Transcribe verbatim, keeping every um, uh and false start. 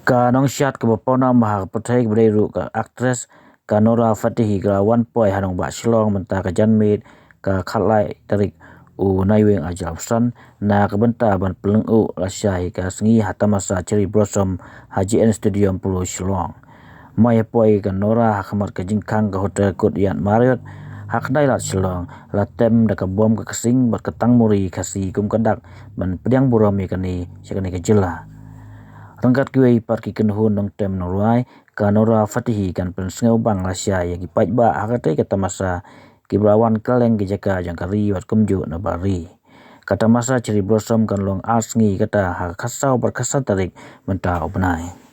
Ka nongshad kaba pawnam ha ka pyrthei kaba dei ruh ka actress, ka Nora Fatihi, ka la wan poi ha nongbah Shillong mynta ka janmiet, ka khatlai tarik u Naiwieng arhajar arphew san, na ka bynta ban pynlyngngoh lashai ka sngi ha tamasa Cherry Blossom ha J N Stadium, Polo, Shillong. Mai ha poi ka Nora ha khmat ka jingkhang ka Hotel Courtyard Marriott ha Khyndai Lad, Shillong, la tem da ka bom ka ksing bad ka tangmuri Khasi kum ka dak ban pdiang burom ïa kane sha kane ka jylla. Ryngkat kiwei pat ki kynhun nongtem nongrwai, ka Nora Fatihi kan pynsngewbang lashai ïa ki paidbah ha katei ka tamasa kiba la wan kylleng ki jaka jong ka ri bad kumjuh na bar ri. Ka tamasa Cherry Blossom kan long ar sngi kata ha ka khatsaw bad khatsan tarik mynta u bnai.